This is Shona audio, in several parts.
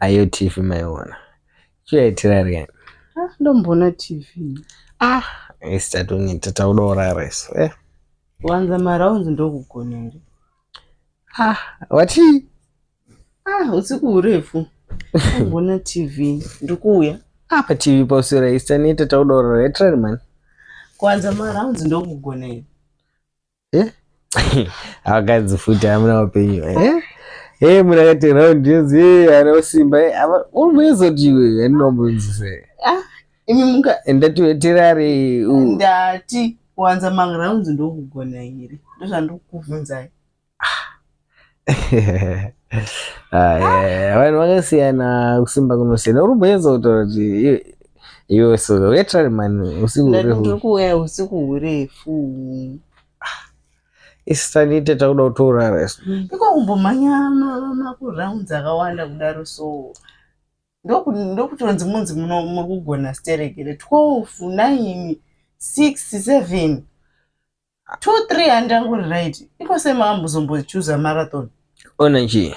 Ayo TV maiona. Chiyaitira riani? Ah, ndomboona TV. Ah, isi tatoneta tauda kurara isu. Eh. Wanza marounds ndokugona here? Ah, watii? Ah, usiku hurefu. Ndomboona TV. Ndikuuya. Ah, pa TV pausira isi taneta tauda kurara. Itirari mani. Kuwanza marounds ndokugona here? Eh? Vakadzi futi hamuna upenyu. Eh? Eh, munhu akati round yonzi eh ana usimba eh uri kuyezoti iwe andinombonzisa. Ah, imi munga ndati tirare ndati kuwanza marounds ndokugona here? Ndozvandikukubvunzai. Ah, vanhu vakasiyana kusimba kunosiyana uri kumboedza kutaura kuti iwe so uyatirari mani usiku hurefu. Ndiri kuuya usiku hurefu. Isu tanite takuda kutourara isu. Iko kumbomhanya makurounds akawanda kudaro so ndokutonzi munzi muri kugona sterek 12 9 6 7 2 3 handanguri right iko semambozombochuza marathon. Ona chi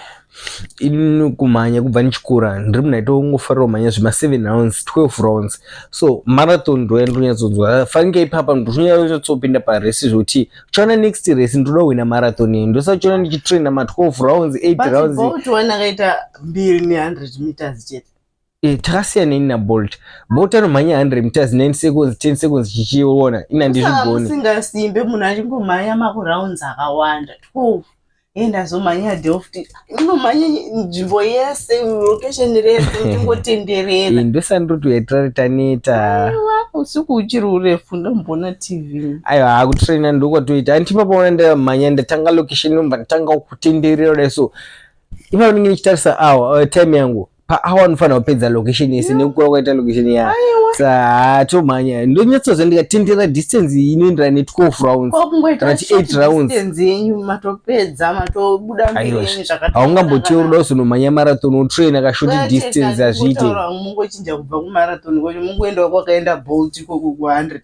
ini kumhanya kubva ndichikura ndiri munhu aitongofarira kumhanya zvima 7 rounds 12 rounds so marathon ndo yandinonyatsonzwa fanike ipapa ndinonyatsopinda paresi zvekuti uchaona next race ndinoda kuwina marathon iyi ndosachiona ndichitraina ma 12 rounds 8 rounds. Bolt one akaita mbiri ne 100 meters chete. Eh, takasiyana ini naBolt. Bolt anomhanya 100 meters 9 seconds 10 seconds chichiona ini handizvigoni. Musingasimbe munhu achingomhanya makurounds akawanda 12 e ndazomhanya delft inomhanya nzvimbo yese location rese ndingotenderera. Ndosandoti yatirari taneta. Usiku uchiri urefu ndomboona TV. Aiwa hakutraina ndokwatoita anti papaona ndamhanya ndatanga location ndomba ndatanga kutenderera kudai so ipapo ndinge ndichitarisa hour time yangu paawa anofanira kupedza location yese nekukura kwaita location ya saa tomhanya ndonyatsoziva ndikatendera distance inoenderana ne 12 rounds kana kuti 8 rounds yenyu matopedza matobuda mberi zvakati haungamboti unoda kuzonomhanya marathon wotraina kashort distance hazviite mungochinja kubva kumarathon kwacho mungoendawo kwakaenda Bolt ikoko ku 100.